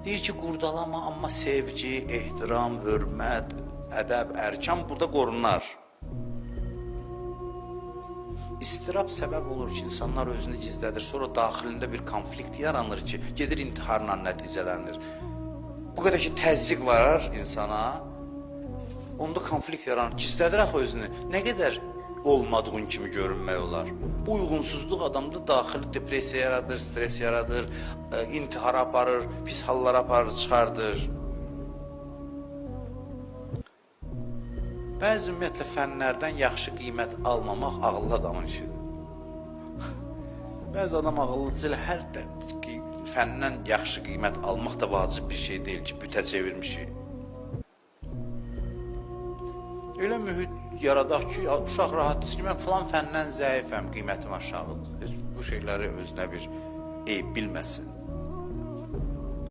Deyir ki, qurdalama, amma sevgi, ehtiram, hörmət, ədəb, ərkan burada qorunar. İstirab səbəb olur ki, insanlar özünü gizlədir, sonra daxilində bir konflikt yaranır ki, gedir intiharla nəticələnir. Bu qədər ki, təzyiq var insana, onda konflikt yaranır, gizlədir axı özünü. Nə qədər olmadığın kimi görünmək olar. Bu uyğunsuzluq adamda daxili depressiya yaradır, stres yaradır, intihara aparır, pis hallara aparır, çıxardır. Bəzi ümumiyyətlə fənlərdən yaxşı qiymət almamaq ağıllı adamın işidir. Bəzi adam ağıllıca elə hər fəndən yaxşı qiymət almaq da vacib bir şey deyil ki, bütə çevirmişik. Elə mühit yaradaq ki, uşaq rahat desin ki, mən filan fəndən zəifəm, qiymətim aşağıdır. Heç bu şeyləri özünə bir eyb bilməsin.